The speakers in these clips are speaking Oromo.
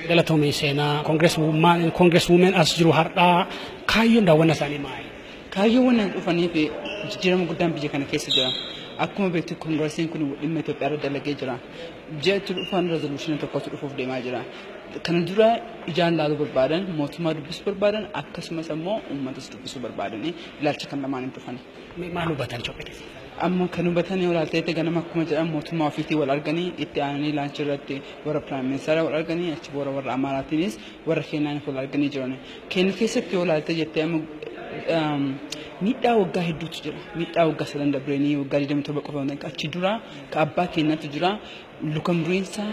Galatoomii seenaa, congresswoman as jiru har'aa, kaayyoon daawwannaa isaanii maali? Kaayyoon waan dhufaniif jijjiirama guddaan biyya kana keessa jira. Akkuma beektu, koongiresiin kun dhimma Itoophiyaa irra dalagee jira. Ji'a itti dhufan resolution tokkotu dhufuuf deemaa jira. Kana dura ijaan laaluu barbaadan, mootummaa dubbisuu barbaadan, akkasumas immoo uummatas dubbisuu barbaadanii ilaalcha kan lamaan hin dhufan. Maal hubatan Itoophiyaa keessatti? Amma kan hubatan yoo ilaalte, ganama akkuma jedhan mootummaa ofiitii wal arganii, itti aananii lunch irratti warra prime minister wal arganii, achi booda warra Amaaraatiinis warra Keenyaanis wal arganii jiran. Keenya keessatti yoo ilaalte jettee, amma miidhaa waggaa hedduutu jira. Miidhaa waggaa sadan dabreenii, waggaa 27 qofa, achi dura ka abbaa keenyatu jira. Luka muriinsa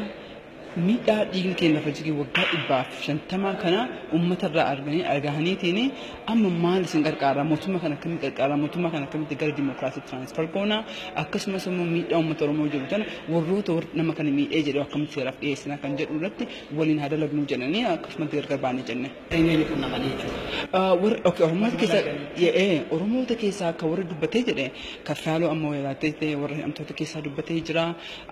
miidhaa dhiigni keenya lafa jigee waggaa 150 kana uummata irraa arganii argahaniitiin, amma maal isin gargaara, mootummaa kana akkamitti gargaara, mootummaa kana akkamitti gara dimokiraasii transfer goona, akkasumas immoo miidhaa uummata Oromoo jiru tana warroota nama kana miidhee jedhu akkamitti seeraaf dhiyeessina kan jedhu irratti waliin haa dalagnuu jedhanii akkasumatti gargar baanee jenne. Eenyuun qunnamanii jechuudha? Warra okay, Oromoota keessaa, Oromoota keessaa akka warra dubbatee jedhe Kaffaaloo ammoo yaadatee warra hidhamtoota keessaa dubbatee jira.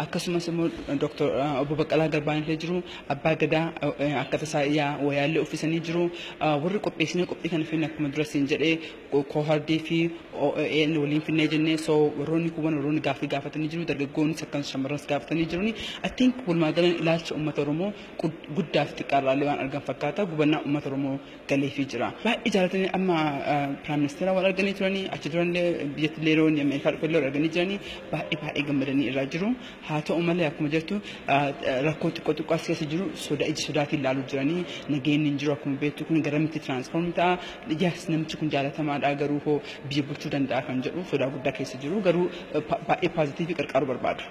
Akkasumas immoo Dr. Obbo Baqqalaa Garbaan illee jiru. Abbaa Gadaa akka tasaa wayaallee uffisanii jiru. Warri qopheessinee qophii kana finne, akkuma dura siin jedhee, koohardii fi OAN waliin finnee jennee, so warroonni kuuwwan warroonni gaaffii gaafatanii jiru, dargaggoonnis akkasumas shamarranis gaafatanii jiru. I think walumaa galan ilaalcha uummata Oromoo guddaa fi xiqqaarraallee waan argan fakkaata, gubannaa uummata Oromoo galeefii jira. Baay'ee jaalatanii amma prime minister wal arganii turanii, achi duranillee biyyatti illee yeroo inni Ameerikaa dhufellee wal arganii jiranii, baay'ee baay'ee gammadanii irraa jiru. Haa ta'u malee, akkuma jirtu rakkoo xiqqoo xiqqoo as keessa jiru soda iji sodaatiin ilaaluu jiranii, nageenyi hin jiru akkuma beektu, kun garamitti transform ta'a. Yes, namichi kun jaalatamaadha, garuu hoo biyya bulchuu danda'a kan jedhu sodaa guddaa keessa jiru, garuu baay'ee positive qarqaaruu barbaadu.